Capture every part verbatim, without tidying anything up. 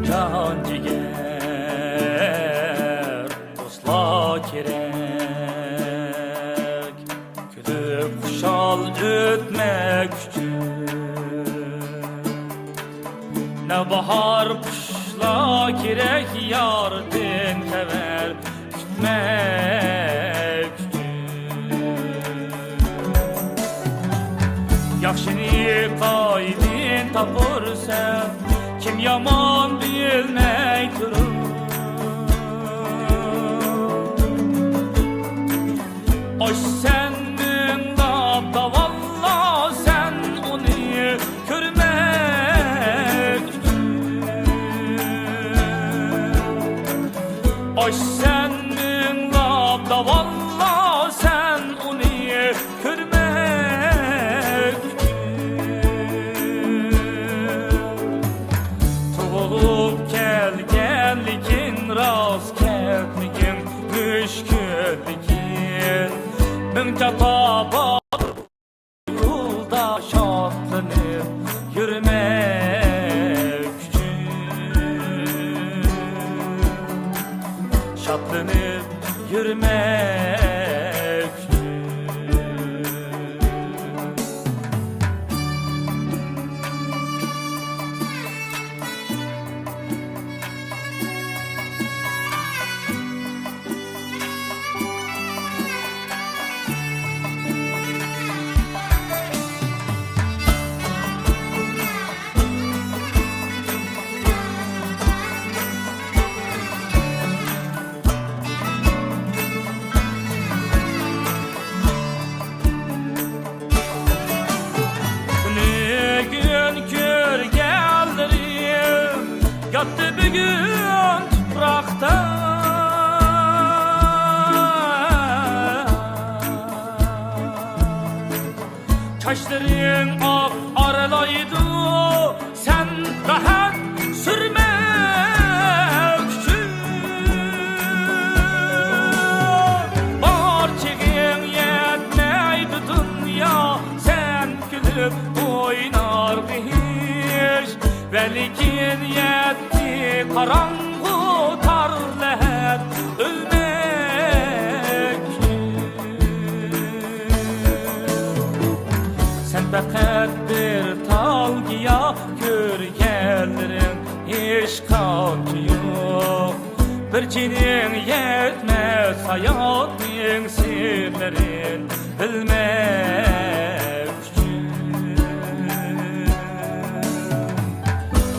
جان جىگەر دوستلار كېرەك، كۈلۈپ خۇشال ئۆتمەك ئۈچۈن. نەۋباھار قۇشلار كېرەك، ياردىن خەۋەر كۈتمەك ئۈچۈن. ياخشىنى قايدىن تاپۇرسەن، كىم يامان بىلمەي تۇرۇپ. ئاش سەن مىڭلاپ داۋاللا، سەن ئۇنى كۆرمەك ئۈچۈن. ئاش سەن مىڭلاپ داۋاللا، سەن ئۇنى كۆرمەك ئۈچۈن. تۇغۇلۇپ كەلگەن، لېكىن راست كەتمىگىن مۈشكۈلدىكى مىڭ جاپا بار. يولدا شادلىنىپ يۈرمەك ئۈچۈن، شادلىنىپ يۈرمەك ئۈچۈن. بۈگۈن كۆرگەنلىرىم ياتتى بۈگۈن تۇپراقتا. چاچلىرىڭ ئاق ئارىلايدۇ سەن راھەت سۈرمەك ئۈچۈن. بار چېغىڭ يەتمەيدۇ دۇنيا، سەن كۈلۈپ ئوينارغا ھېچ. ۋەلىكىن يەتتى قاراڭغۇ تار لەھەت ئۆلمەك ئۈچۈن. سەن پەقەت بىر تال گىياھ، كۆرگەنلىرىڭ ھېچقانچە يوق. بىر جېنىڭ يەتمەس ھاياتنىڭ سىرلىرىنى بىلمەك ئۈچۈن.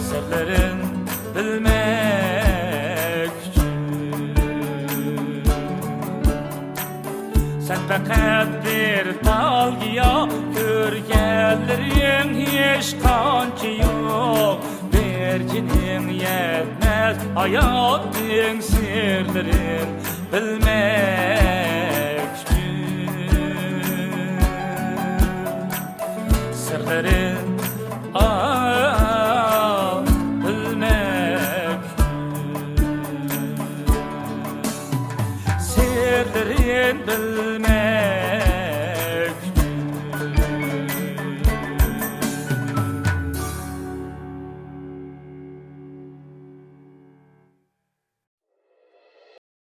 سىرلىرىنى بىلمەك ئۈچۈن. سەن پەقەت بىر تال گىياھ، كۆرگەنلىرىڭ ھېچقانچە يوق. بىر جېنىڭ يەتمەس ھاياتنىڭ سىرلىرىنى بىلمەك ئۈچۈن. سىرلىرىنى